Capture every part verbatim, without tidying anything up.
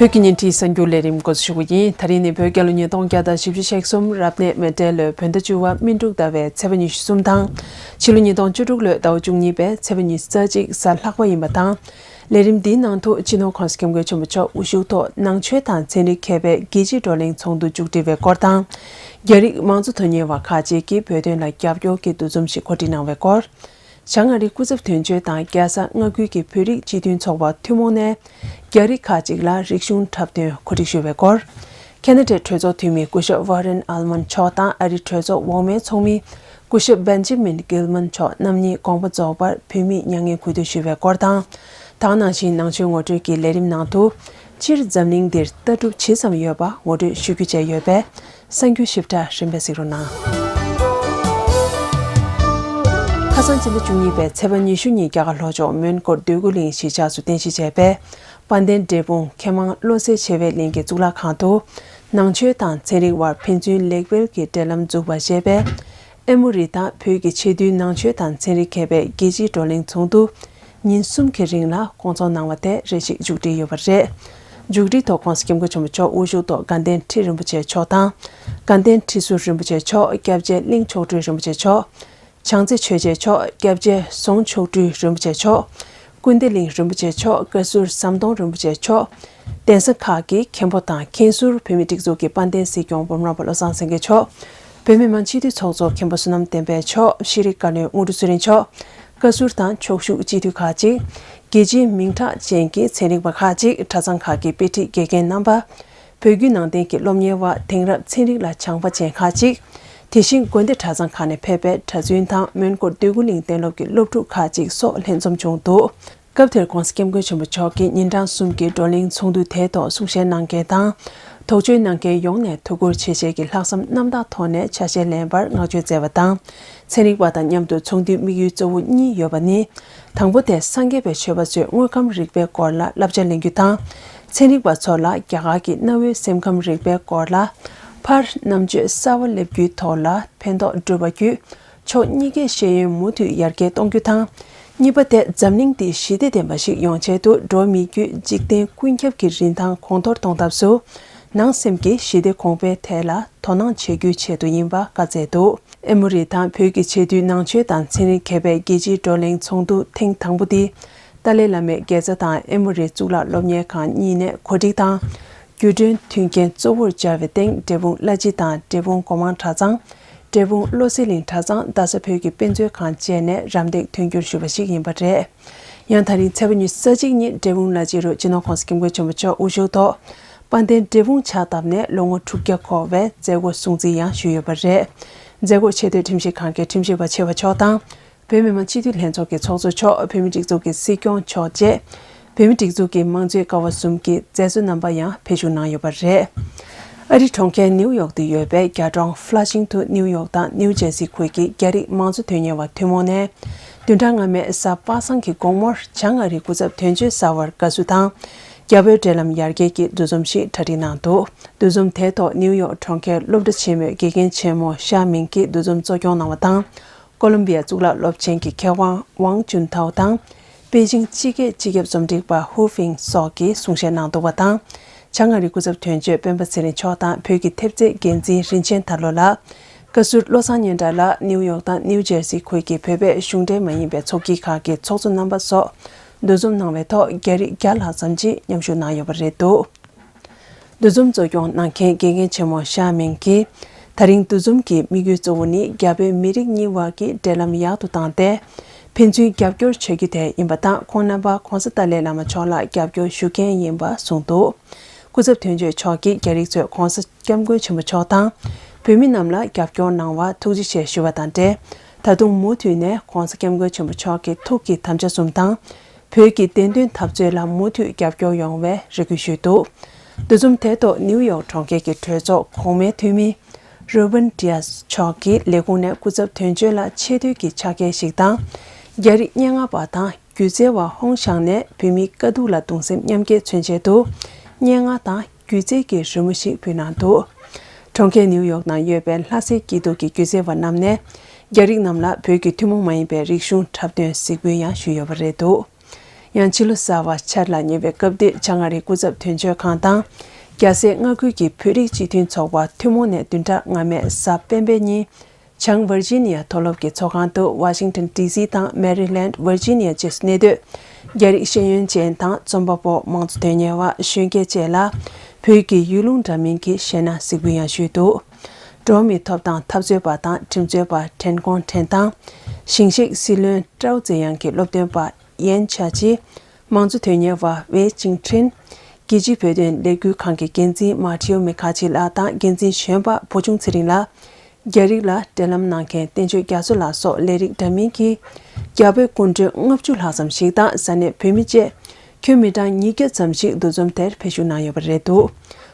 བོད་ཀྱི་བརྙན་འཕྲིན་གསར་འགྱུར་ལས་རིམ་འགོ་འཛུགས་ཞུ་གི་ཡིན། ད་རིང་ནི་བོད་རྒྱལ་ལོ་ཉིས་སྟོང་བརྒྱ་དང་བཞི་བཅུ་ཞེ་གསུམ་རབ་གནས་མེ་སྤྲེལ་ལོའི་བོད་ཟླ་བཅུ་པ་སྨིན་དྲུག་ཟླ་བའི་ཚེས་པ་ཉི་ཤུ་གསུམ་དང་། ཕྱི་ལོ་ཉིས་སྟོང་བཅུ་དྲུག་ལོའི་ཟླ་བ་བཅུ་གཉིས་པའི་ཚེས་པ་ཉི་ཤུ་རྩ་གཅིག་གཟའ་ལྷག་པ་ཡིན་པ་དང་། ལས་རིམ་འདིའི་ནང་དུ་སྤྱི་ནོར་༸གོང་ས་༸སྐྱབས་མགོན་ཆེན་པོ་མཆོག་དབུ་བཞུགས་ཐོག་ནང་ཆོས་དང་ཚན་རིག་མཁས་པའི་རྒྱལ་སྤྱིའི་བགྲོ་གླེང་ཚོགས་འདུ་མཇུག་སྒྲིལ་བའི་སྐོར་དང་། རྒྱ་རིགས་མང་གཙོ་དོན་གཉེར་བ་ཁག་ཅིག་གིས་བོད་དོན་ལ་རྒྱབ་སྐྱོར་གྱི་འདུ་འཛོམས་ཤིག་གོ་སྒྲིག་གནང་བའི་སྐོར། བྱང་ཨ་རིའི་སྐུ་ཚབ་དོན་གཅོད་དང་རྒྱལ་ས་མངའ་ཁུལ་གྱི་བོད་རིགས་སྤྱི་མཐུན་ཚོགས་པ་ཐུན་མོང་ནས་རྒྱ་རིགས་ཁག་ཅིག་ལ་རིག་གཞུང་འཁྲབ་སྟོན་གོ་སྒྲིག་ཞུས་པའི་སྐོར། ཁེ་ན་ཌའི་གྲོས་ཚོགས་འཐུས་མི་སྐུ་ཞབས་ཝ་རན་ཨལ་མན་མཆོག་དང་ཨ་རིའི་གྲོས་ཚོགས་འོག་མའི་ཚོགས་མི་སྐུ་ཞབས་བེན་ཇི་མིན་གྷིལ་མན་མཆོག་རྣམ་གཉིས་དགོངས་པ་རྫོགས་པར་བོད་མིས་མྱ་ངན་གུས་འདུད་ཞུས་པའི་སྐོར་དང་། དེ་ག་ནང་བཞིན་ནང་ཆོས་ངོ་སྤྲོད་ཀྱི་ལས་རིམ་ནང་དུ། སྤྱིར་འཛམ་གླིང་འདིར་ལྟ་གྲུབ་ཇི་ཙམ་ཡོད་པ་ངོ་སྤྲོད་ཞུ་རྒྱུ་བཅས་ཡོད་པས། གསར་འགྱུར་ཞིབ་ཕྲ་རིམ་པས་གཟིགས་རོགས་གནང་། ཁ་སང་སྤྱི་ཟླ་བཅུ་གཉིས་པའི་ཚེས་པ་ཉི་ཤུ་ཉིན་རྒྱ་གར་ལྷོ་ཕྱོགས་མོན་གྷོ་འདོད་རྒུ་གླིང་གཞིས་ཆགས་སུ་རྟེན་གཞི་བྱས་པའི་དཔལ་ལྡན་འབྲས་སྤུངས་མཁས་མང་བློ་གསལ་ཆེ་བའི་གླིང་གི་གཙུག་ལག་ཁང་དུ། ནང་ཆོས་དང་ཚན་རིག་དབར་ཕན་ཚུན་ལེགས་སྤེལ་གྱི་འབྲེལ་ལམ་འཛུགས་པ་ཞེས་པའི་ཨེ་མོ་རི་དང་བོད་ཀྱི་ཆེས་མཐོའི་ནང་ཆོས་དང་ཚན་རིག་མཁས་པའི་རྒྱལ་སྤྱིའི་བགྲོ་གླེང་ཚོགས་འདུ། ཉིན་གསུམ་གྱི་རིང་ལ་སྐོང་ཚོགས་གནང་བ་དེ་རེ་ཞིག་མཇུག་སྒྲིལ་ཡོད་པ་རེད། མཇུག་སྒྲིལ་ཐོག་༸གོང་ས་༸སྐྱབས་མགོན་ཆེན་པོ་མཆོག་དབུ་བཞུགས་ཐོག་དགའ་ལྡན་ཁྲི་རིན་པོ་ཆེ་མཆོག་དང་། དགའ་ལྡན་ཁྲི་ཟུར་རིན་པོ་ཆེ་མཆོག་སྐྱབས་རྗེ་གླིང་མཆོག་སྤྲུལ་རིན་པོ་ཆེ་མཆོག་བྱང་རྩེ་ཆོས་རྗེ་མཆོག་སྐྱབས་རྗེ་ཟུང་མཆོག་སྤྲུལ་རིན་པོ་ཆེ་མཆོག་ཀུན་བདེ་གླིང་རིན་པོ་ཆེ་མཆོག་བཀའ་ཟུར་ཟམ་གདོང་རིན་པོ་ཆེ་མཆོག་གདན་ས་ཁག་གི་མཁན་པོ་དང་མཁན་ཟུར་བོད་མིའི་སྒྲིག་འཛུགས་ཀྱི་དཔལ་ལྡན་སྲིད་སྐྱོང་འབུམ་རམས་པ་བློ་བཟང་སེང་གེ་མཆོག་བོད་མི་མང་སྤྱི་འཐུས་ཚོགས་གཙོ་མཁན་པོ་བསོད་ནམས་བསྟན་འཕེལ་མཆོག་ཤེས་རིག་བཀའ་བློན་དངོས་གྲུབ་ཚེ་རིང་མཆོག་བཀའ་ཟུར་དང་ཕྱོགས་བཞུགས་སྤྱི་འཐུས་ཁག་ཅིག་རྒྱལ་སྤྱིའི་མིང་གྲགས་ཅན་གྱི་ཚན་རིག་པ་ཁག་ཅིག་གྲྭ་ཚང་ཁག་གི་དཔེ་ཁྲིད་དགེ་རྒན་རྣམ་པ། བོད་བརྒྱུད་ནང་བསྟན་གྱི་སློབ་གཉེར་བ། དེང་རབས་ཚན་རིག་ལ་བྱང་པ་ཅན་ཁག་ཅིག་དེ་བཞིན་དགོན་སྡེ་གྲྭ་ཚང་ཁག་ནས་ཕེབས་པའི་གྲྭ་བཙུན་དང་མོན་གྷོ་འདོད་རྒུ་གླིང་གཏན་སློབ་ཀྱི་སློབ་ཕྲུག་ཁག་ཅིག་སོགས་ལྷན་འཛོམས་བྱུང་འདུག་སྐབས་དེར་༸གོང་ས་༸སྐྱབས་མགོན་ཆེན་པོ་མཆོག་གིས་ཉིན་གྲངས་གསུམ་གྱི་བགྲོ་གླེང་ཚོགས་འདུ་དེའི་ཐོག་གསུང་བཤད་གནང་མཁན་དང་། དོགས་གཅོད་གནང་མཁན་ཡོངས་ནས་ཐུགས་ཁུར་ཆེ་བཞེས་ཀྱི་ལྷག་བསམ་རྣམ་དག་ཐོག་ནས་ཆ་ཤས་ལེན་པར་བསྔགས་བརྗོད་མཛད་པ་དང་། ཚན་རིག་པ་དང་མཉམ་དུ་ཚོགས་འདུའི་དམིགས་ཡུལ་གཙོ་བོ་གཉིས་ཡོད་པ་ནི། དང་པོ་དེ་སངས་རྒྱས་པའི་ཆོས་པ་ཚོས་དངོས་ཁམས་རིག་པའི་སྐོར་ལ་བསླབ་བྱ་ལེན་རྒྱུ་དང་། ཚན་རིག་པ་ཚོ་ལ་རྒྱ་གར་གྱི་གནའ་བོའི་སེམས་ཁམས་རིག་པའི་སྐོར་ལ་ཕར་རྣམ་དཔྱོད་གསར་བ་སླེབས་རྒྱུའི་ཐོག་ལ་ཕན་ཐོགས་སྒྲུབ་པ་བརྒྱུད། ཕྱོགས་གཉིས་ཀའི་ཤེས་ཡོན་མུ་མཐུད་ཡར་རྒྱས་གཏོང་རྒྱུ་དང་། གཉིས་པ་དེ་འཛམ་གླིང་འདི་ཞི་བདེ་ལྡན་པ་ཞིག་ཡོང་ཆེད་དུ་འགྲོ་བ་མི་རྒྱུད་འཇིག་རྟེན་ཀུན་ཁྱབ་ཀྱི་རིན་ཐང་གོང་མཐོར་གཏོང་ཐབས་སུ། ནང་སེམས་ཀྱི་ཞི་བདེ་གོང་འཕེལ་ཐད་ལ་དོ་སྣང་བྱེད་རྒྱུའི་ཆེད་དུ་ཡིན་པ་བཀའ་སྩལ་འདུག་ཨེ་མོ་རི་དང་བོད་ཀྱི་ཆེས་མཐོའི་ནང་ཆོས་དང་ཚན་རིག་མཁས་པའི་རྒྱལ་སྤྱིའི་བགྲོ་གླེང་ཚོགས་འདུ་ཐེངས་དང་པོ་འདི། ཏཱ་ལའི་བླ་མའི་དགེ་རྩ་དང་ཨེ་མོ་རི་གཙུག་ལག་སློབ་གཉེར་ཁང་གཉིས་ནས་གོ་སྒྲིག་དང་། བརྒྱུད་འཕྲིན་མཐུན་རྐྱེན་གཙོ་བོར་སྦྱར་བའི་སྟེང་འབྲས་སྤུངས་བླ་སྤྱི་དང་འབྲས་སྤུངས་སྒོ་མང་གྲྭ་ཚང་། འབྲས་སྤུངས་བློ་གསལ་གླིང་གྲྭ་ཚང་རྡ་ས་བོད་ཀྱི་དཔེ་མཛོད་ཁང་བཅས་ནས་རམ་འདེགས་མཐུན་འགྱུར་ཞུས་པ་ཞིག་ཡིན་པ་རེད། ཡང་ད་རིང་ཚེས་པ་ཉི་ཤུ་རྩ་གཅིག་ཉིན་འབྲས་སྤུངས་བླ་སྤྱི་རུ་སྤྱི་ནོར་༸གོང་ས་༸སྐྱབས་མགོན་ཆེན་པོ་མཆོག་དབུ་བཞུགས་ཐོག་དཔལ་ལྡན་འབྲས་སྤུངས་ཕྱག་བཏབ་ནས་ལོ་ངོ་དྲུག་བརྒྱ་འཁོར་བའི་མཛད་སྒོ་སྲུང་བརྩི་ཡང་ཞུས་ཡོད་པ་རེད། མཛད་སྒོར་ཆེས་མཐོའི་ཁྲིམས་ཞིབ་ཁང་གི་ཁྲིམས་ཞིབ་པ་ཆེ་བ་མཆོག་དང་། བོད་མི་མང་སྤྱི་འཐུས་ལྷན་ཚོགས་ཀྱི་ཚོགས་གཙོ་མཆོག་བོད་མིའི་སྒྲིག་འཛུགས་ཀྱི་སྲིད་སྐྱོང་མཆོག་བཅས། བོད་མིའི་སྒྲིག་འཛུགས་ཀྱི་མང་གཙོའི་ཀ་བ་གསུམ་གྱི་མཛད་གཙོ་རྣམ་པ་ཡང་ཕེབས་ཞུགས་གནང་ཡོད་པ་རེད། ཨ་རིའི་གྲོང་ཁྱེར་ནིའུ་ཡོག་ཏུ་ཡོད་པའི་རྒྱ་གྲོང་ཧྥ་ལ་ཤིང་ཏུན་ནིའུ་ཡོག་དང་ནིའུ་ཇེར་སི་ཁུལ་གྱི་རྒྱ་རིགས་མང་གཙོ་དོན་གཉེར་བ་ཐུན་མོང་ནས། བདུན་ཕྲག་སྔ་མའི་གཟའ་པ་སངས་ཀྱི་དགོང་མོར་བྱང་ཨ་རིའི་སྐུ་ཚབ་དོན་གཅོད་གསར་བར་དགའ་བསུ་དང་། རྒྱ་བོད་འབྲེལ་ལམ་ཡར་རྒྱས་ཀྱི་འདུ་འཛོམས་ཤིག་གྲ་སྒྲིག་གནང་འདུག་འདུ་འཛོམས་དེའི་ཐོག་ནིའུ་ཡོག་གྲོང་ཁྱེར་སློབ་གྲྭ་ཆེན་མོའི་དགེ་རྒན་ཆེན་མོ་ཤ་མིང་གིས་འདུ་འཛོམས་གཙོ་སྐྱོང་གནང་བ་དང་། ཀོ་ལོམ་བི་ཡ་གཙུག་ལག་སློབ་ཆེན་གྱི་མཁས་དབང་ཝང་ཅུན་ཐའོ་དང་། པེ་ཅིང་སྤྱི་སྐད་སྤྱི་ཁྱབ་རྩོམ་སྒྲིག་པ་ཧུའུ་ཧྥིང་སོགས་ཀྱིས་གསུང་བཤད་གནང་འདུག་པ་དང་། བྱང་ཨ་རིའི་སྐུ་ཚབ་དོན་གཅོད་སྤེན་པ་ཚེ་རིང་མཆོག་དང་བོད་ཀྱི་ཐེབས་རྩའི་འགན་འཛིན་རིན་ཆེན་དར་ལོ་ལགས། བཀའ་ཟུར་བློ་བཟང་སྙན་གྲགས་ལགས། ནིའུ་ཡོག་དང་ནིའུ་ཇེར་སི་ཁུལ་གྱི་བོད་པའི་གཞུང་འབྲེལ་མ་ཡིན་པའི་ཚོགས་སྐྱིད་ཁག་གི་ཚོགས་གཙོ་རྣམ་པ་སོགས་འདུ་འཛོམས་གནང་བའི་ཐོག་རྒྱ་རིགས་བརྒྱ་ལྷག་ཙམ་གྱིས་མཉམ་ཞུགས་གནང་ཡོད་པ་རེད་འདུག་འདུ་འཛོམས་གཙོ་སྐྱོང་གནང་མཁན་དགེ་རྒན་ཆེན་མོ་ཤ་མིང་གིས། ད་རིང་འདུ་འཛོམས་ཀྱི་དམིགས་ཡུལ་གཙོ་བོ་ནི་རྒྱ་བོད་མི་རིགས་གཉིས་བར་གྱི་འབྲེལ་ལམ་ཡག་ཏུ་བཏང་སྟེ། ཕན་ཚུན་རྒྱབ་སྐྱོར་བྱ་རྒྱུ་དེ་ཡིན་པ་དང་། ཁོང་རྣམ་པ་༸གོང་ས་ཏཱ་ལའི་བླ་མ་མཆོག་ལ་རྒྱབ་སྐྱོར་ཞུ་མཁན་ཡིན་པ་གསུངས་འདུག་སྐུ་ཚབ་དོན་གཅོད་མཆོག་གིས་རྒྱ་རིགས་ཚོས་༸གོང་ས་༸སྐྱབས་མགོན་ཆེན་པོ་མཆོག་དང་། བོད་མི་རྣམས་ལ་རྒྱབ་སྐྱོར་གནང་བར་ཐུགས་རྗེ་ཆེ་ཞུ་བ་དང་འབྲེལ། ད་དུང་མུ་མཐུད་ནས་༸གོང་ས་༸སྐྱབས་མགོན་ཆེན་པོ་མཆོག་གི་ཐུགས་ཀྱི་དམ་བཅའ་གསུམ་དང་། བོད་ཀྱི་བདེན་དོན་འཐབ་རྩོད་ལ་མུ་མཐུད་རྒྱབ་སྐྱོར་ཡོང་བའི་རེ་སྐུལ་ཞུས་འདུག་འདུ་འཛོམས་དེའི་ཐོག་ནིའུ་ཡོག་གྲོང་ཁྱེར་གྱི་གྲོས་ཚོགས་གོང་མའི་འཐུས་མི་རུ་བན་ཏི་ཡཱས་མཆོག་གིས་ལས་ཁུངས་ནས་སྐུ་ཚབ་དོན་གཅོད་ལ་ཆེ་བསྟོད་ཀྱི་ཕྱག་འཁྱེར་ཞིག་དང་། རྒྱ་རིགས་སྙན་ངག་པ་དང་སྒྱུ་རྩལ་བ་ཧོང་ཞང་ནས་བོད་མིའི་དཀའ་སྡུག་ལ་གདུང་སེམས་མཉམ་སྐྱེད་མཚོན་ཆེད་དུ་སྙན་ངག་དང་། སྒྱུ་རྩལ་གྱི་རི་མོ་ཞིག་ཕུལ་གནང་འདུག་གྲོང་ཁྱེར་ནིའུ་ཡོག་ནང་ཡོད་པའི་ལྷ་སའི་སྐྱིད་སྡུག་གི་སྒྱུ་རྩལ་བ་རྣམས་ནས་རྒྱ་རིགས་རྣམས་ལ་བོད་ཀྱི་ཐུན་མོང་མ་ཡིན་པའི་རིག་གཞུང་འཁྲབ་སྟོན་གཟིགས་འབུལ་ཡང་ཞུས་ཡོད་པ་རེད་འདུག་ཡང་ཕྱི་ལོ་གསར་པ་འཆར་ལ་ཉེ་བའི་སྐབས་འདིར་བྱང་ཨ་རིའི་སྐུ་ཚབ་དོན་གཅོད་ཁང་དང་། རྒྱ་སེ་མངའ་ཁུལ་གྱི་བོད་རིགས་སྤྱི་མཐུན་ཚོགས་པ་ཐུན་མོང་ནས་བདུན་ཕྲག་སྔ་མའི་གཟའ་སྤེན་པའི་ཉིན། བྱང་ཝར་ཇི་ནི་ཡ་མཐོ་སློབ་ཀྱི་ཚོགས་ཁང་དུ་ཝ་ཤིང་ཊོན་ཌི་སི་དང་མེ་རི་ལེནཌ་ཝར་ཇི་ནི་ཡ་བཅས་སུ་གནས་སྡོད་རྒྱ་རིགས་ཤེས་ཡོན་ཅན་དང་རྩོམ་པ་པོ། མང་གཙོ་དོན་གཉེར་བ། གཞོན་སྐྱེས་བཅས་ལ་བོད་ཀྱི་ཡུལ་ལུང་འདྲ་མིན་གྱི་གཞས་སྣ་གཟིགས་འབུལ་ཡང་ཞུས་འདུག། འགྲོ་བ་མིའི་ཐོབ་ཐང་འཐབ་རྩོད་པ་དང་ཁྲིམས་རྩོད་པ་ཁྲེན་ཀོང་ཁྲེན་དང་། ཞིང་གཤེགས་སྲིད་བློན་ཀྲའོ་ཙེ་ཡང་གི་སློབ་སྟོན་པ་ཡན་ཆ་ཅི། མང་གཙོ་དོན་གཉེར་བ་ཝེ་ཅིང་ཁྲིན། རྒྱལ་སྤྱིའི་བོད་དོན་ལས་འགུལ་ཁང་གི་འགན་འཛིན་མ་ཐེའུ་མི་ཁ་ཆི་ལགས་དང་འགན་འཛིན་གཞོན་པ་བུ་ཆུང་ཚེ་རིང་ལགས། རྒྱ་རིགས་ལ་འབྲེལ་ལམ་གནང་མཁན་བསྟན་ཆོས་རྒྱ་མཚོ་ལགས་སོགས་ལས་རིགས་འདྲ་མིན་གྱི་རྒྱ་བོད་སྐུ་མགྲོན་ལྔ་བཅུ་ལྷག་ཙམ་ཞིག་དང་ས་གནས་བོད་མི་བཅས་ཁྱོན་མི་གྲངས་ཉིས་བརྒྱ་ཙམ་ཞིག་འདུ་འཛོམས་དེར་ཕེབས་ཞུགས་གནང་ཡོད་པ་རེད་འདུག།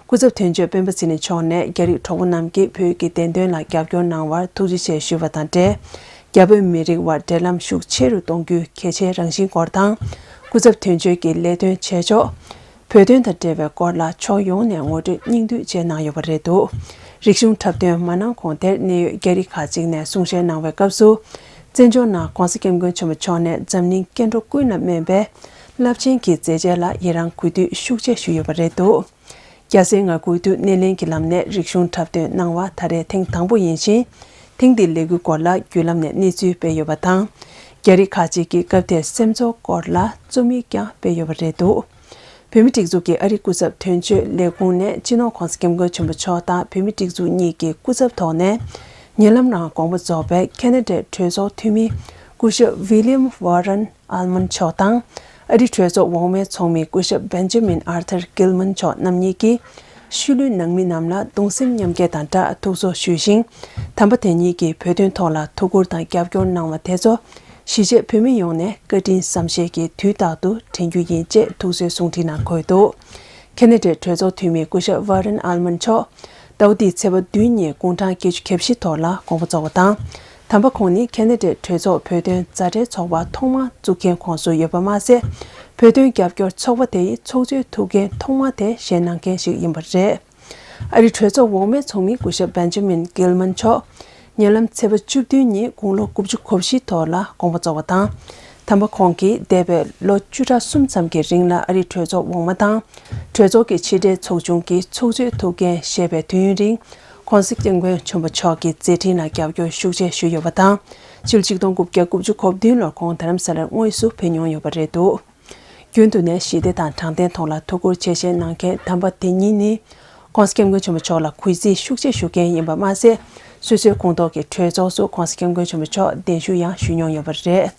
སྐུ་ཚབ་དོན་གཅོད་སྤེན་པ་ཚེ་རིང་མཆོག་ནས་རྒྱ་རིགས་གྲོགས་པོ་རྣམས་ཀྱིས་བོད་ཀྱི་བདེན་དོན་ལ་རྒྱབ་སྐྱོར་གནང་བར་ཐུགས་རྗེ་ཆེ་ཞུས་པ་དང་འབྲེལ། རྒྱ་བོད་མི་རིགས་དབར་འབྲེལ་ལམ་ཤུགས་ཆེ་རུ་གཏོང་རྒྱུའི་གལ་ཆེའི་རང་བཞིན་སྐོར་དང་། སྐུ་ཚབ་དོན་གཅོད་ཀྱི་ལས་དོན་བྱེད་ཕྱོགས། བོད་དོན་དང་འབྲེལ་བའི་སྐོར་ལ་ཕྱོགས་ཡོངས་ནས་ངོ་སྤྲོད་སྙིང་བསྡུས་བཅས་གནང་ཡོད་པ་རེད་འདུག། རིག་གཞུང་འཁྲབ་སྟོན་མ་གནང་གོང་དེར་གནད་ཡོད་རྒྱ་རིགས་ཁག་ཅིག་ནས་གསུང་བཤད་གནང་བའི་སྐབས་སུ། བཙན་བྱོལ་ནང་༧གོང་ས་༧སྐྱབས་མགོན་ཆེན་པོ་མཆོག་ནས་འཛམ་གླིང་སྐྱེ་འགྲོ་ཀུན་ལ་སྨན་པའི་རླབས་ཆེན་གྱི་མཛད་རྗེས་ལ་ཡི་རང་གུས་འདུད་ཤུགས་ཆེ་ཞུས་ཡོད་པ་རེད་འདུག། རྒྱ་སེ་མངའ་ཁུལ་དུ་སྣེ་ལེན་གྱི་ལམ་ནས་རིག་གཞུང་འཁྲབ་སྟོན་གནང་བ་ད་རེས་ཐེངས་དང་པོ་ཡིན་ཞིང་། ཐེངས་འདིའི་ལས་འགུལ་སྐོར་ལ་བརྒྱུད་ལམ་ནས་གནས་ཚུལ་སྤེལ་ཡོད་པ་དང་། རྒྱ་རིགས་ཁག་ཅིག་གིས་སྐབས་དེར་སེམས་ཚོར་སྐོར་ལ་རྩོམ་ཡིག་ཀྱང་སྤེལ་ཡོད་པ་རེད་འདུག། བོད་མིའི་སྒྲིག་འཛུགས་ཀྱི་ཨ་རིའི་སྐུ་ཚབ་དོན་གཅོད་ལས་ཁུངས་ནས་སྤྱི་ནོར་༧གོང་ས་༧སྐྱབས་མགོན་ཆེན་པོ་མཆོག་དང་བོད་མིའི་སྒྲིག་འཛུགས་གཉིས་ཀྱི་སྐུ་ཚབ་ཐོག་ནས་ཉེ་ལམ་རང་དགོངས་པ་རྫོགས་པའི་ཁེ་ན་ཌའི་གྲོས་ཚོགས་འཐུས་མི་སྐུ་ཞབས་ཝི་ལི་ཡམ་ཝོ་རན་ཨལ་མན་མཆོག་དང་། ཨ་རིའི་གྲོས་ཚོགས་འོག་མའི་ཚོགས་མི་སྐུ་ཞབས་བེན་ཇ་མིན་ཨར་ཐར་གིལ་མན་མཆོག་རྣམ་གཉིས་ཀྱིས་ཤུལ་ལུས་ནང་མི་རྣམས་ལ་གདུང་སེམས་མཉམ་སྐྱེད་དང་སྦྲགས་ཐུགས་གསོ་ཞུས་ཤིང་། དམ་པ་དེ་ཉིད་ཀྱིས་བོད་དོན་ཐོག་ལ་ཐུགས་ཁུར་དང་རྒྱབ་སྐྱོར་གནང་བ་དེ་ཚོ་གཞིས་བྱེས་བོད་མི་ཡོངས་ནས་བཀའ་དྲིན་བསམ་ཤེས་ཀྱིས་དུས་རྟག་ཏུ་དྲན་རྒྱུ་ཡིན་ཅེས་ཐུགས་གསོའི་གསུང་འཕྲིན་ནང་འཁོད་འདུག། ཁེ་ན་ཌའི་གྲོས་ཚོགས་འཐུས་མི་སྐུ་ཞབས་ཝ་རན་ཨལ་མན་མཆོག་ཟླ་བ་འདིའི་ཚེས་པ་བདུན་ཉིན་དགུང་གྲངས་བརྒྱད་ཅུ་གྱ་བཞི་ཐོག་ལ་དགོངས་པ་རྫོགས་པ་དང་། དམ་པ་ཁོང་ནི་ཁེ་ན་ཌའི་གྲོས་ཚོགས་བོད་དོན་མཛའ་འབྲེལ་ཚོགས་པ་ཐོག་མར་བཙུགས་མཁན་ཁོངས་སུ་ཡོད་པ་མ་ཟད། བོད་དོན་རྒྱབ་སྐྱོར་ཚོགས་པ་དེའི་ཚོགས་གཙོའི་ཐུགས་འགན་ཐོག་མ་དེ་བཞེས་གནང་མཁན་ཞིག་ཡིན་པ་རེད། ཨ་རིའི་གྲོས་ཚོགས་འོག་མའི་ཚོགས་མི་སྐུ་ཞབས་བེན་ཇ་མིན་གིལ་མན་མཆོག་ཉེ་ལམ་ཚེས་པ་བཅུ་བདུན་ཉིན་དགུང་ལོ་དགུ་བཅུ་གོ་བཞི་ཐོག་ལ་དགོངས་པ་རྫོགས་པ་དང་། དམ་པ་ཁོང་གིས་འདས་པའི་ལོ་བཅུ་ཕྲག་གསུམ་ཙམ་གྱི་རིང་ལ་ཨ་རིའི་གྲོས་ཚོགས་འོག་མ་དང་། གྲོས་ཚོགས་ཀྱི་ཕྱི་འབྲེལ་ཚོགས་ཆུང་གི་ཚོགས་གཙོའི་ཐུགས་འགན་བཞེས་པའི་དུས་ཡུན་རིང་། ྋགོང་ས་ྋསྐྱབས་མགོན་ཆེན་པོ་མཆོག་གི་མཛད་འཕྲིན་ལ་རྒྱབ་སྐྱོར་ཤུགས་ཆེ་ཞུས་ཡོད་པ་དང་། ཕྱི་ལོ་ཆིག་སྟོང་དགུ་བརྒྱ་དགུ་བཅུ་གོ་བདུན་ལོར་ཁོང་རྡ་རམ་ས་ལར་དངོས་སུ་ཕེབས་མྱོང་ཡོད་པ་རེད་འདུག། རྒྱུན་དུ་ནས་ཞི་བདེ་དང་དྲང་བདེན་ཐོག་ལ་ཐུགས་ཁུར་ཆེ་བཞེས་གནང་མཁན་དམ་པ་དེ་ཉིད་ནི། ྋགོང་ས་ྋསྐྱབས་མགོན་ཆེན་པོ་མཆོག་ལ་གུས་བརྩི་ཤུགས་ཆེ་ཞུ་མཁན་ཡིན་པ་མ་ཟད། སོ་སོའི་ཁོངས་གཏོགས་ཀྱི་གྲོས་ཚོགས་སུ་ྋགོང་ས་ྋསྐྱབས་མགོན་ཆེན་པོ་མཆོག་གདན་ཞུ་ཡང་ཞུས་མྱོང་ཡོད་པ་རེད།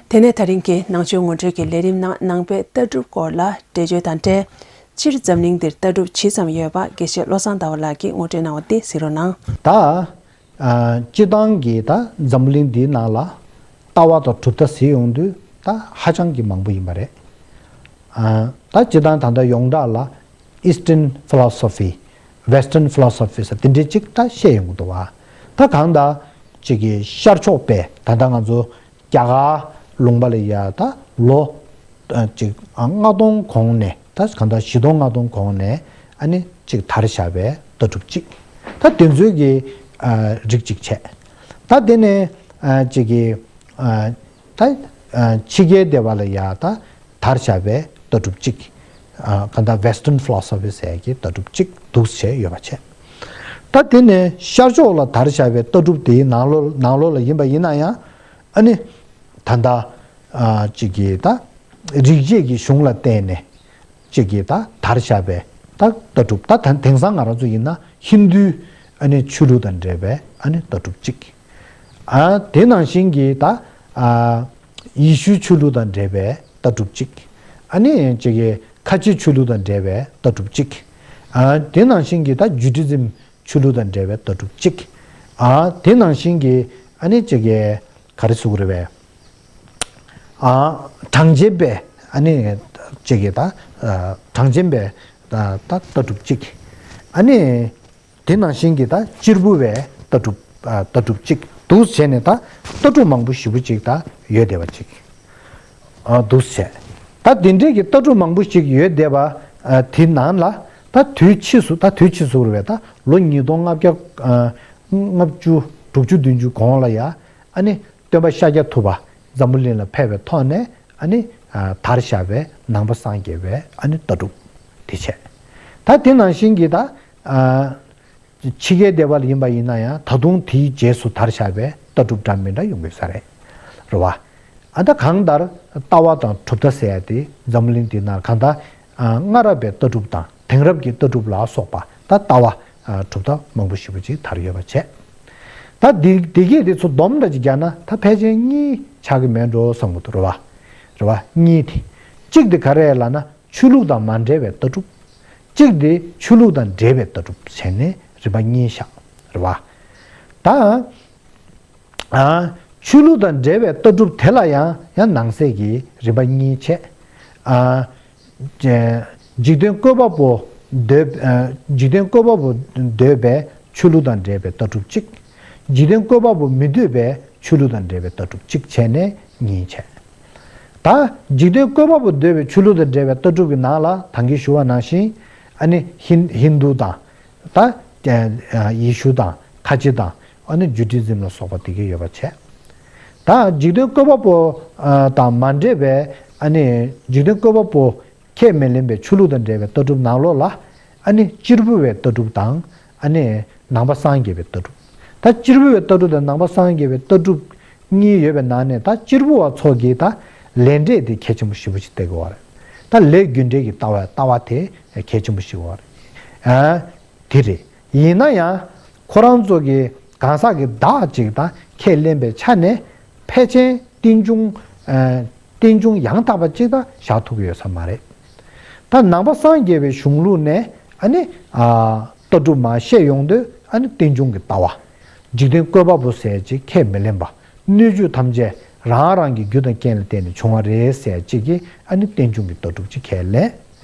དེ་ནས་ད་རིང་གི་ནང་ཆོས་ངོ་སྤྲོད་ཀྱི་ལས་རིམ་ནང་ནང་པའི་ལྟ་གྲུབ་སྐོར་ལ་འགྲེལ་བརྗོད་དང་འབྲེལ། སྤྱིར་འཛམ་གླིང་འདིར་ལྟ་གྲུབ་ཇི་ཙམ་ཡོད་པ་དགེ་བཤེས་བློ་བཟང་ཟླ་བ་ལགས་ཀྱིས་ངོ་སྤྲོད་གནང་བ་དེ་གཟིགས་རོགས་གནང་། ད། ཨ། སྤྱིར་བཏང་གི་ད་འཛམ་བུ་གླིང་འདིའི་ནང་ལ་ལྟ་བ་དང་གྲུབ་མཐའ་ཟེར་ཡོང་དུས་ད་ཧ་ཅང་གི་མང་པོ་ཡིན་པ་རེད། ཨ། ད་སྤྱིར་བཏང་ད་ལྟ་ཡོངས་གྲགས་ལ་Eastern Philosophy, Western Philosophy ཟེར་དེ་འདྲའི་ཅིག་ད་བཤད་ཡོང་གི་འདུག་བ། ད་གང་ལྟར་ཅིག་གི་ཤར་ཕྱོགས་པའི་ད་ལྟ་ང་ཚོ་རྒྱ་གར་ལུང་པ་ལ་ཡ་ད་ལོ་ཅིག་ལྔ་སྟོང་གོང་ནས་ད་གང་ལྟར་བཞི་སྟོང་ལྔ་སྟོང་གོང་ནས་ཨ་ནི་ཅིག་དར་བཞག་པའི་ལྟ་གྲུབ་ཅིག། ད་དེ་ཚོའི་གི་རིགས་ཅིག་བྱས། ད་དེ་ནས་ཅིག་གི་ད་ཕྱི་རྒྱལ་སྡེ་བ་ལ་ཡ་ད་དར་བཞག་པའི་ལྟ་གྲུབ་ཅིག། གང་ལྟར་Western Philosophy ཟེར་གྱི་ལྟ་གྲུབ་ཅིག་འདུག་བྱས་ཡོད་པ་བྱས། ད་དེ་ནས་ཤར་ཕྱོགས་ལ་དར་བཞག་པའི་ལྟ་གྲུབ་དེའི་ནང་ལོགས་ནང་ལོགས་ལ་ཡིན་པ་ཡིན་ན་ཡང་། ཨ་ནི། ད་ལྟ། ཨ། ཅིག་གིས་ད། རིག་བྱེད་ཀྱི་གཞུང་ལ་བརྟེན་ནས། ཅིག་གིས་ད་དར་བཞག་པའི་ད་ལྟ་གྲུབ་ད་ད་དེང་སང་ང་རང་ཚོ་ཡིན་ན་ཧིན་རྡུའི་ཨ་ནི་ཆོས་ལུགས་དང་འབྲེལ་བའི་ཨ་ནི་ལྟ་གྲུབ་ཅིག། ཨ། དེ་ནང་བཞིན་གྱི་ད། ཨ། ཡེ་ཤུའི་ཆོས་ལུགས་དང་འབྲེལ་བའི་ལྟ་གྲུབ་ཅིག། ཨ་ནི་ཅིག་གིས་ཁ་ཆེའི་ཆོས་ལུགས་དང་འབྲེལ་བའི་ལྟ་གྲུབ་ཅིག། ཨ། དེ་ནང་བཞིན་གྱི་ད་ཇུ་ཌི་ཛིམ་ཆོས་ལུགས་དང་འབྲེལ་བའི་ལྟ་གྲུབ་ཅིག། ཨ། དེ་ནང་བཞིན་གྱི་ཨ་ནི་ཅིག་གིས། ག་རེ་ཟེར་དགོས་རེད་པས། ཨ། གྲངས་ཅན་པའི་ཨ་ནི་ཅིག་གི་ད། ཨ། གྲངས་ཅན་པའི་ད་ད་ལྟ་གྲུབ་ཅིག། ཨ་ནི་དེ་ནང་བཞིན་གྱི་ད་གཅེར་བུ་བའི་ལྟ་གྲུབ། ཨ། ལྟ་གྲུབ་ཅིག་འདུག་བྱས་ནས་ད་ལྟ་གྲུབ་མང་པོ་ཞེ་པོ་ཅིག་ད་ཡོད་བསྡད་པ་ཅིག། ཨ། འདུག་བྱས། ད་དེ་འདྲའི་གི་ལྟ་གྲུབ་མང་པོ་ཞིག་ཡོད་བསྡད་པ། ཨ། དེ་ནང་ལ་ད་དུས་ཕྱིས་སུ་ད་དུས་ཕྱིས་སུ་རེད་པས་ད་ལོ་ཉིས་སྟོང་ལྔ་བརྒྱ། ཨ། ལྔ་བཅུ་དྲུག་ཅུ་བདུན་ཅུ་གོང་ལ་ཡ་ཨ་ནི། སྟོན་པ་ཤཱཀྱ་ཐུབ་པ་འཛམ་བུ་གླིང་ལ་ཕེབས་པའི་ཐོག་ནས་ཨ་ནི་ ཨ་དར་བཞག་པའི་ནང་པ་སངས་རྒྱས་པའི་ཨ་ནི་ལྟ་གྲུབ་དེ་བྱས། ད་དེ་ནང་བཞིན་གྱི་ད་ཨ་ཕྱི་རྒྱལ་སྡེ་པ་ལ་ཡིན་པ་ཡིན་ན་ཡང་ད་དུང་དེའི་རྗེས་སུ་དར་བཞག་པའི་ལྟ་གྲུབ་འདྲ་མི་འདྲ་ཡོང་གི་ས་རེད། རེད་བ། ཨ་ད་གང་ལྟར་ལྟ་བ་དང་གྲུབ་མཐའ་ཟེར་ཡ་དེ་འཛམ་བུ་གླིང་འདི་ནང་གང་ལྟར་ཨ་སྔ་རབས་པའི་ལྟ་གྲུབ་དང་དེང་རབས་ཀྱི་ལྟ་གྲུབ་ལ་སོགས་པ་ད་ལྟ་བ་ཨ་གྲུབ་མཐའ་མང་པོ་ཞེ་པོ་ཅིག་དར་ཡོད་པ་བྱས། ད་འདི་འདི་གས་དེ་ཚོ་སྡོམ་འདྲ་ཅིག་རྒྱག་ན་ད་ཕལ་ཆེར་གཉིས་ཆགས་ཀྱི་མེད་འགྲོ་བསམ་གྱི་འདུག་རེད་བ། རེད་བ། གཉིས་དེ། གཅིག་དེ་ག་རེ་ལབ་ན་ཆོས་ལུགས་དང་མ་འབྲེལ་བའི་ལྟ་གྲུབ། གཅིག་དེ་ཆོས་ལུགས་དང་འབྲེལ་བའི་ལྟ་གྲུབ་བྱས་ནས་རིམ་པ་གཉིས་བཞག་རེད་བ། ད་ཨ་ཆོས་ལུགས་དང་འབྲེལ་བའི་ལྟ་གྲུབ་དེ་ལ་ཡང་ཡང་ནང་གསེས་ཀྱི་རིམ་པ་གཉིས་བྱས། ཨ་འཇིག་རྟེན་བཀོད་པ་པོ་འདོད་ཨ་འཇིག་རྟེན་བཀོད་པ་པོ་འདོད་པའི་ཆོས་ལུགས་དང་འབྲེལ་བའི་ལྟ་གྲུབ་གཅིག་འཇིག་རྟེན་བཀོད་པ་པོ་མི་འདོད་པའི་ཆོས་ལུགས་དང་འབྲེལ་བའི་ལྟ་གྲུབ་གཅིག་བྱས་ནས་གཉིས་བྱས། ད་འཇིག་རྟེན་བཀོད་པ་པོ་འདོད་པའི་ཆོས་ལུགས་དང་འབྲེལ་བའི་ལྟ་གྲུབ་ཀྱི་ནང་ལ་ད་གིན་ཞུ་བ་ནང་བཞིན་ཨ་ནི་ཧིན་ཧིན་དུ་དང་། ད་ཨ་ཡེ་ཤུ་དང་ཁ་ཆེ་དང་ཨ་ནི་ཇུ་ཏི་ཛིམ་ལ་སོགས་པ་དེ་གའི་ཡོད་པ་བྱས། ད་འཇིག་རྟེན་བཀོད་པ་པོ་ཨ་དང་མ་འདྲེས་པའི་ཨ་ནི་འཇིག་རྟེན་བཀོད་པ་པོ་ཁས་མི་ལེན་པའི་ཆོས་ལུགས་དང་འབྲེལ་བའི་ལྟ་གྲུབ་ནང་ལོགས་ལ་ཨ་ནི་གཅེར་བུ་བའི་ལྟ་གྲུབ་དང་ཨ་ནི་ནང་པ་སངས་རྒྱས་པའི་ལྟ་གྲུབ། ད་གཅེར་བུ་བའི་ལྟ་གྲུབ་དང་ནང་པ་སངས་རྒྱས་པའི་ལྟ་གྲུབ་གཉིས་ཡོད་པའི་ནང་ནས་ད་གཅེར་བུ་བ་ཚོ་གིས་ད་ལས་འབྲས་དེ་གལ་ཆེན་པོ་ཞེ་པོ་ཞིག་བལྟ་གི་ཡོད་རེད། ད་ལས་རྒྱུ་འབྲས་ཀྱི་ལྟ་བ་ལྟ་བ་དེ་གལ་ཆེན་པོ་ཞིག་ཡོད་རེད། ཨ་དེ་རེད། ཡིན་ན་ཡང་ཁོ་རང་ཚོ་གི་གང་ཟག་གི་བདག་ཅིག་དང་ཁས་ལེན་པའི་ཆ་ནས་ཕལ་ཆེར་རྟེན་འབྱུང་ཨ་རྟེན་འབྱུང་ཡང་དག་པ་ཅིག་ད་བཞག་ཐུབ་ཀྱི་ཡོད་ས་མ་རེད། ད་ནང་པ་སངས་རྒྱས་པའི་གཞུང་ལུགས་ནས་ཨ་ནི་ཨ་ལྟ་གྲུབ་མར་བཤད་ཡོང་དུས་ཨ་ནི་རྟེན་འབྱུང་གི་ལྟ་བ། འཇིག་རྟེན་བཀོད་པ་པོ་ཟེར་ཅིག་ཁས་མི་ལེན་པ། སྣོད་བཅུད་ཐམས་ཅད་རང་རང་གི་རྒྱུ་དང་རྐྱེན་ལ་བརྟེན་ནས་བྱུང་བ་རེད་ཟེར་ཅིག་གིས་ཨ་ནི་རྟེན་འབྱུང་གི་ལྟ་གྲུབ་ཅིག་ཁས་ལེན།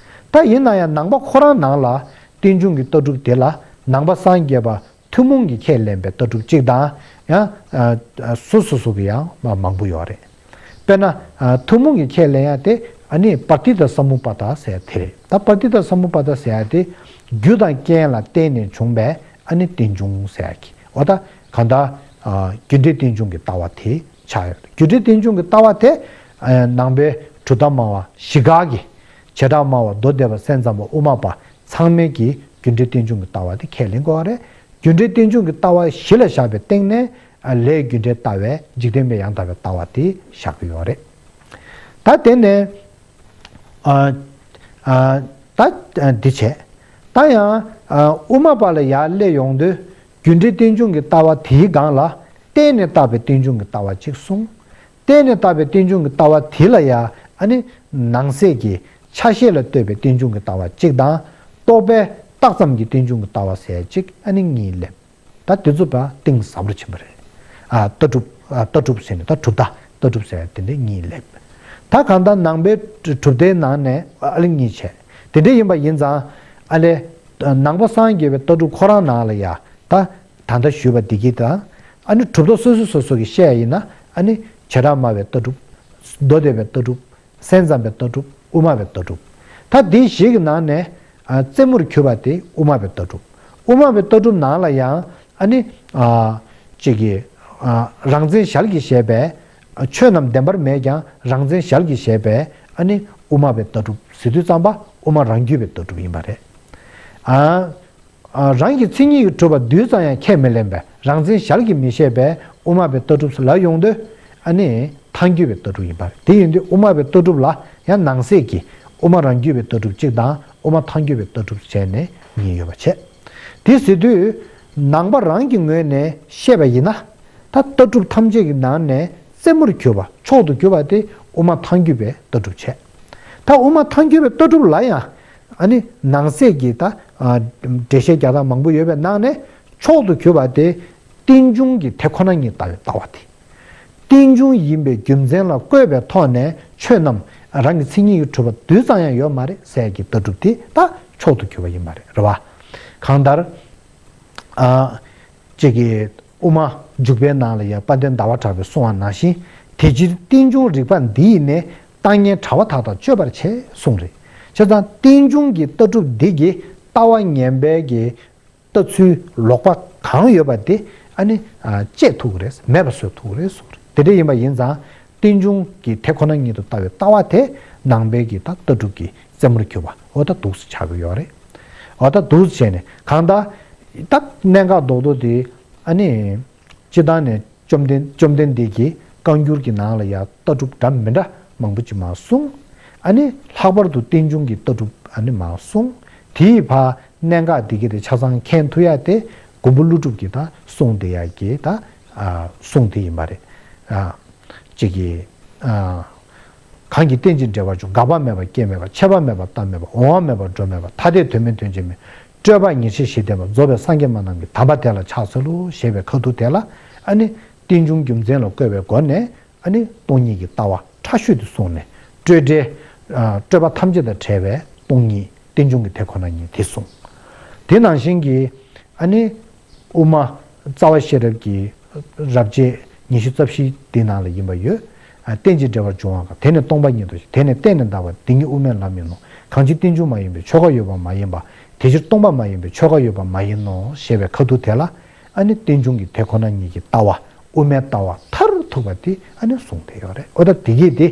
ད་ཡིན་ན་ཡང་ནང་པ་ཁོ་རང་ནང་ལ་རྟེན་འབྱུང་གི་ལྟ་གྲུབ་དེ་ལ་ནང་པ་སངས་རྒྱས་པ་ཐུན་མོང་གིས་ཁས་ལེན་པའི་ལྟ་གྲུབ་གཅིག་དང་ཡང་ཨ་ཨ་སོ་སོ་སོ་གི་ཡང་མ་མང་པོ་ཡོད་རེད། དཔེར་ན་ཨ་ཐུན་མོང་གིས་ཁས་ལེན་ཡ་དེ་ཨ་ནི་པྲ་ཏི་ཏ་སམ་བྷོ་ཝ་ཏ་ཟེར་ཡ་དེ་རེད། ད་པྲ་ཏི་ཏ་སམ་བྷོ་ཝ་ཏ་ཟེར་ཡ་དེ་རྒྱུ་དང་རྐྱེན་ལ་བརྟེན་ནས་བྱུང་བའི་ཨ་ནི་རྟེན་འབྱུང་ཟེར་ཡ་གི་འོ་ད་གང་ལྟར་ཨ་རྒྱུ་འབྲས་རྟེན་འབྱུང་གི་ལྟ་བ་དེ་ཆགས་ཡོད། རྒྱུ་འབྲས་རྟེན་འབྱུང་གི་ལྟ་བ་དེ་ཨ་ནང་པའི་གྲུབ་མཐའ་སྨྲ་བ་བཞི་ག་གི་བྱེ་བྲག་སྨྲ་བ་མདོ་སྡེ་པ་སེམས་ཙམ་པ་དབུ་མ་པ་ཚང་མས་ཀྱིས་རྒྱུ་འབྲས་རྟེན་འབྱུང་གི་ལྟ་བ་དེ་ཁས་ལེན་དགོས་པ་རེད། རྒྱུ་འབྲས་རྟེན་འབྱུང་གི་ལྟ་བ་གཞི་ལ་བཞག་པའི་སྟེང་ནས་ཨ་ལས་རྒྱུ་འབྲས་ལྟ་བའི་འཇིག་རྟེན་པའི་ཡང་དག་པའི་ལྟ་བ་དེ་བཞག་གི་ཡོད་རེད། ད་དེ་ནས་ཨ་ཨ་ད་འདི་བྱས། ད་ཡང་ཨ་དབུ་མ་པ་ལ་ཡར་སླེབས་ཡོང་དུས་རྒྱུ་འབྲས་རྟེན་འབྱུང་གི་ལྟ་བ་དེའི་སྒང་ལ་བརྟེན་ནས་བཏགས་པའི་རྟེན་འབྱུང་གི་ལྟ་བ་གཅིག་གསུངས། བརྟེན་ནས་བཏགས་པའི་རྟེན་འབྱུང་གི་ལྟ་བ་དེ་ལ་ཡང་ཨ་ནི་ནང་གསེས་ཀྱི་ཆ་ཤས་ལ་ལྟོས་པའི་རྟེན་འབྱུང་གི་ལྟ་བ་གཅིག་དང་རྟོག་པས་བཏགས་ཙམ་གྱི་རྟེན་འབྱུང་གི་ལྟ་བ་ཟེར་གཅིག་ཨ་ནི་གཉིས་སླེབས། ད་དེ་ཚོ་པ་གཏིང་ཟབ་རུ་ཕྱིན་པ་རེད། ཨ་ལྟ་གྲུབ་ཨ་ལྟ་གྲུབ་ཟེར་ནས་ད་གྲུབ་མཐའ་ལྟ་གྲུབ་ཟེར་དེ་འདྲའི་གཉིས་སླེབས། ད་གང་ལྟར་ནང་པའི་གྲུབ་མཐའི་ནང་ནས་ཨ་ལེ་གཉིས་བྱས། དེ་འདྲ་ཡིན་པ་ཡིན་ཙང་ཨ་ལེ་ནང་པ་སངས་རྒྱས་པའི་ལྟ་གྲུབ་ཁོ་རང་ནང་ལ་ཡ་ད་ད་ལྟ་ཞུས་པ་འདི་གི་དང་ཨ་ནི་གྲུབ་མཐའ་སོ་སོ་སོ་སོ་གི་བཤད་ཡ་ཡིན་ན་ཨ་ནི་བྱེ་བྲག་སྨྲ་བའི་ལྟ་གྲུབ། མདོ་སྡེ་པའི་ལྟ་གྲུབ། སེམས་ཙམ་པའི་ལྟ་གྲུབ། དབུ་མ་པའི་ལྟ་གྲུབ། ད་འདི་བཞི་གི་ནང་ནས་ཨ་རྩེ་མོར་གྱུར་པ་དེ་དབུ་མ་པའི་ལྟ་གྲུབ། དབུ་མ་པའི་ལྟ་གྲུབ་ནང་ལ་ཡང་ཨ་ནི་ཨ་གཅིག་གི་ཨ་རང་མཚན་ཞལ་གྱིས་བཞེས་པའི་ཆོས་རྣམས་བདེན་པར་མེད་ཀྱང་རང་མཚན་ཞལ་གྱིས་བཞེས་པའི་ཨ་ནི་དབུ་མ་པའི་ལྟ་གྲུབ་ཟེར་དུས་ཙམ་པ་དབུ་མ་རང་རྒྱུད་པའི་ལྟ་གྲུབ་ཡིན་པ་རེད། ཨ། ཨ་རང་གི་མཚན་ཉིད་ཀྱིས་གྲུབ་པ་རྡུལ་ཙམ་ཡང་ཁས་མི་ལེན་པས་རང་མཚན་ཞལ་གྱིས་མི་བཞེས་པས་དབུ་མ་པའི་ལྟ་གྲུབ་ཟེར་ལབ་ཡོང་དུས་ཨ་ནི་ཐལ་འགྱུར་བའི་ལྟ་གྲུབ་ཡིན་པ་རེད། དེ་ཡིན་དུས་དབུ་མ་པའི་ལྟ་གྲུབ་ལ་ཡང་ནང་གསེས་ཀྱི་དབུ་མ་རང་རྒྱུད་པའི་ལྟ་གྲུབ་གཅིག་དང་དབུ་མ་ཐལ་འགྱུར་བའི་ལྟ་གྲུབ་བྱས་ནས་གཉིས་ཡོད་པ་བྱས། དེ་ཟེར་དུས་ནང་པ་རང་གི་ངོས་ནས་བཤད་པ་ཡིན་ན་ད་ལྟ་གྲུབ་ཐམས་ཅད་ཀྱི་ནང་ནས་རྩེ་མོར་གྱུར་པ་མཆོག་ཏུ་གྱུར་པ་དེ་དབུ་མ་ཐལ་འགྱུར་བའི་ལྟ་གྲུབ་བྱས། ད་དབུ་མ་ཐལ་འགྱུར་བའི་ལྟ་གྲུབ་ལ་ཡང་ཨ་ནི་ནང་གསེས་ཀྱི་ད་ཨ་འགྲེལ་བཤད་རྒྱག་སྟངས་མང་པོ་ཡོད་པའི་ནང་ནས་མཆོག་ཏུ་གྱུར་པ་དེ་རྟེན་འབྱུང་གི་དེ་ཁོ་ན་ཉིད་ལྟ་བའི་ལྟ་བ་དེ། རྟེན་འབྱུང་ཡིན་པའི་རྒྱུ་མཚན་ལ་བཀོད་པའི་ཐོག་ནས་ཆོས་རྣམས་རང་གི་མཚན་ཉིད་ཀྱིས་གྲུབ་པ་རྡུལ་ཙམ་ཡང་ཡོད་མ་རེད་ཟེར་གྱི་ལྟ་གྲུབ་དེ་ད་མཆོག་ཏུ་གྱུར་པ་ཡིན་པ་རེད། རེད་བ། གང་ལྟར། ཨ། གཅིག་གིས་དབུ་མ་འཇུག་པའི་ནང་ལ་ཡང་དཔལ་ལྡན་ཟླ་བ་གྲགས་པས་གསུངས་པ་ནང་བཞིན་དེ་ཕྱིར་རྟེན་འབྱུང་རིགས་པ་འདི་ཡིས་ནི་ལྟ་ངན་བྲལ་བ་དག་དང་གཅོད་པར་བྱེད་གསུངས་རེད། བྱས་ཙང་རྟེན་འབྱུང་གི་ལྟ་གྲུབ་འདི་གིས་ལྟ་བ་ངན་པའི་གི་ལྟ་ཚུལ་ལོག་པ་གང་ཡོད་པ་དེ་ཨ་ནི་ཨ་བཅད་ཐུབ་ཀྱི་རེད། མེད་པ་བཟོ་ཐུབ་ཀྱི་རེད་གསུངས་རེད། དེ་འདྲ་ཡིན་པ་ཡིན་ཙང་ལྟ་ རྟེན་འབྱུང་གི་དེ་ཁོ་ན་ཉིད་དུ་ལྟ་བའི་ལྟ་བ་དེ་ནང་པའི་གི་ད་ལྟ་གྲུབ་ཀྱི་རྩེ་མོར་གྱུར་པ་འོ་ད་འདུག་སེ་ཆགས་ཀྱི་ཡོད་རེད། འོ་ད་འདུག་སེ་བྱས་ནས་གང་ལྟར་ད་གནད་འགག་རྡོག་རྡོག་དེ་ཨ་ནི་སྤྱིར་བཏང་ནས་བཅོམ་ལྡན་བཅོམ་ལྡན་འདས་ཀྱིས་བཀའ་འགྱུར་གྱི་ནང་ལ་ཡང་ལྟ་གྲུབ་འདྲ་མི་འདྲ་མང་པོ་ཅིག་མར་གསུངས། ཨ་ནི་ལྷག་པར་དུ་རྟེན་འབྱུང་གི་ལྟ་གྲུབ་ཨ་ནི་མར་གསུངས། དེའི་ཕར་གནད་འགག་འདི་གའི་དེ་ཆ་ཚང་མཁྱེན་ཐུབ་ཡ་དེ་མགོན་པོ་ཀླུ་སྒྲུབ་ཀྱི་ད་གསུང་དེ་ཡ་གི་ད་ཨ་གསུང་དེ་ཡིན་པ་རེད། ཨ་གཅིག་གིས་ཨ་གང་གིས་རྟེན་ཅིང་འབྲེལ་བར་འབྱུང་། འགག་པ་མེད་པ་སྐྱེ་མེད་པ། ཆད་པ་མེད་པ་རྟག་མེད་པ། འོང་བ་མེད་པ་འགྲོ་མེད་པ། ཐ་དད་དོན་མེད་དོན་ཅན་མེད། སྤྲོས་པ་ཉེར་ཞི་ཞི་བསྟན་པ། རྫོགས་པའི་སངས་རྒྱས་མ་རྣམས་ཀྱི། དམ་པ་དེ་ལ་ཕྱག་འཚལ་ལོ། ཞེས་པའི་ཁ་ཐུག་དེ་ལ་ཨ་ནི་རྟེན་འབྱུང་རྒྱུ་མཚན་ལ་བཀོད་པའི་སྒོ་ནས་ཨ་ནི་སྟོང་ཉིད་ཀྱི་ལྟ་བ་ཕྲ་ཤོས་དེ་གསུངས་ནས་སྤྲོས་བྲལ་ཨ་སྤྲོས་པ་ཐམས་ཅད་དང་བྲལ་བའི་སྟོང་ཉིད་རྟེན་འབྱུང་གི་དེ་ཁོ་ན་ཉིད་དེ་གསུངས། དེ་ནང་བཞིན་གྱི་ཨ་ནི་དབུ་མ་རྩ་བ་ཤེས་རབ་ཀྱི་རབ་བྱེད་ཉི་ཤུ་རྩ་བཞི་དེ་ནང་ལ་ཡིན་པ་ཡོད། ཨ་རྟེན་ཅིང་འབྲེལ་བར་འབྱུང་བ་གང་། དེ་ནི་སྟོང་པ་ཉིད་དོ་ཞེས། དེ་ནི་གཏན་ནས་འདག་པ། དེ་ཉིད་དབུ་མའི་ལམ་ཡིན་ནོ། གང་ཕྱིར་རྟེན་འབྱུང་མ་ཡིན་པས་ཆོས་འགའ་ཡོད་པ་མ་ཡིན་པ། དེ་ཕྱིར་སྟོང་པ་མ་ཡིན་པས་ཆོས་འགའ་ཡོད་པ་མ་ཡིན་ནོ། ཞེས་པའི་ཁ་ཐུག་དེ་ལ་ཨ་ནི་རྟེན་འབྱུང་གི་དེ་ཁོ་ན་ཉིད་ཀྱི་ལྟ་བ་དབུ་མའི་ལྟ་བ་མཐར་ཐུག་པ་དེ་ཨ་ནི་གསུངས་ཏེ་ཡོད་རེད། འོ་ད་དེ་གས་དེ་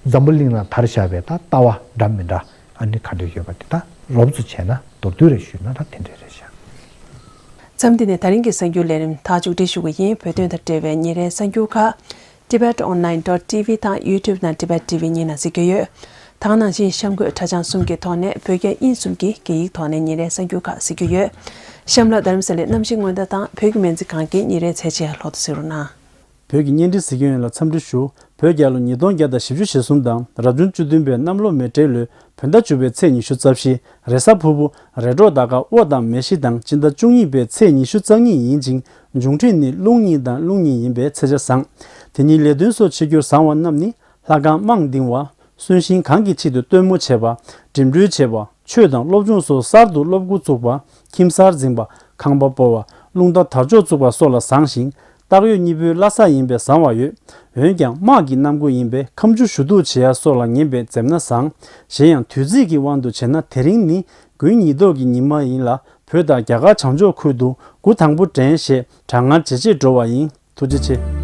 འཛམ་བུ་གླིང་ལ་དར་བཞག་པའི་ད་ལྟ་བ་འདྲ་མི་འདྲ་ཨ་ནི་ག་འདྲ་ཡོད་པ་དེ་ད་རོབ་ཙམ་བྱས་ན་མདོར་བསྡུས་རེ་ཞུས་ན་ད་དེ་འདྲ་རེད་ཤག་མཚམས་འདི་ནས་ད་རིང་གི་གསར་འགྱུར་ལས་རིམ་ད་མཇུག་སྒྲིལ་ཞུ་གི་ཡིན། བོད་དོན་དང་འབྲེལ་བའི་ཉིན་རེའི་གསར་འགྱུར་ཁག Tibet Online dot T V དང་YouTube ནང་Tibet T V གཉིས་ནང་གཟིགས་རྒྱུ་ཡོད། ད་ག་ནང་བཞིན་གཤམ་འཁོད་དྲ་བྱང་གསུམ་གྱི་ཐོག་ནས་བོད་རྒྱ་དབྱིན་གསུམ་གྱི་སྐད་ཡིག་ཐོག་ནས་ཉིན་རེའི་གསར་འགྱུར་ཁག་གཟིགས་རྒྱུ་ཡོད། གཤམ་ལ་རྡ་རམ་ས་ལའི་གནམ་གཤིས་སྔོན་བརྡ་དང་བོད་ཀྱི་སྨན་རྩིས་ཁང་གི་ཉིན་རེའི་ཚད་གཞི་ཡང་ལྷག་ཏུ་གཟིགས་རོགས་གནང་། བོད་ཀྱི་བརྙན་འཕྲིན་གཟིགས་མཁན་ཡོངས་ལ་འཚམས་འདྲི་ཞུ། བོད་རྒྱལ་ལོ་ཉིས་སྟོང་བརྒྱ་དང་བཞི་བཅུ་ཞེ་གསུམ་དང་རབ་བྱུང་བཅུ་བདུན་པའི་གནམ་ལོ་མེ་སྤྲེལ་ལོའི་བོད་ཟླ་བཅུ་པའི་ཚེས་ཉི་ཤུ་རྩ་བཞི། རེས་གཟའ་ཕུར་བུ། རེས་གྲོགས་ཟླ་སྐར་དབོ་དང་མེ་བཞི་དང་སྤྱི་ཟླ་བཅུ་གཉིས་པའི་ཚེས་ཉི་ཤུ་རྩ་གཉིས་ཡིན་ཅིང་། འབྱུང་ཁྲི་ནི་རླུང་གཉིས་དང་རླུང་གཉིས་ཡིན་པས་ཚེས་ཆ་བཟང་། དེ་ཉིན་ལས་དོན་སོགས་བྱེད་རྒྱུར་བཟང་བ་རྣམས་ནི། ལྷ་ཁང་དམངས་འདིང་བ། གསོན་གཤིན་གང་གི་ཆེད་དུ་སྟོན་མོ་བྱེད་པ། འགྲིམ་འགྲུལ་བྱེད་པ། ཆོས་དང་སློབ་སྦྱོང་སོགས་གསར་དུ་སློབ་འགོ་བཙུགས་པ། ཁྱིམ་གསར་འཛིང་བ། ཁང་པ་སྤོ་བ། རླུང་རྟ་དར་ལྕོག་བཙུགས་པ་སོགས་ལ་བཟང་ཞིང་། སྟག་ཡོས་གཉིས་པོའི་བླ་གཟའ་ཡིན་པས་བཟང་བ་ཡོད། འོན་ཀྱང་དམག་གི་གནམ་སྒོ་ཡིན་པས་ཁ་མཆུ་ཞུ་གཏུག་བྱེད་ཡ་སོགས་ལ་ངན་པས་འཛེམ་ན་བཟང་། གཞན་ཡང་དུས་ཚིགས་ཀྱི་དབང་དུ་བྱས་ན་དེ་རིང་ནི་དགུན་ཉི་ལྡོག་གི་ཉི་མ་ཡིན་ལ། བོད་དང་རྒྱ་གར་བྱང་ཕྱོགས་ཁུལ་དུ་དགུན་དང་པོ་དྲན་ཞེས་གྲང་ངར་ཇེ་ཆེར་འགྲོ་བ་ཡིན། ཐུགས་རྗེ་ཆེ།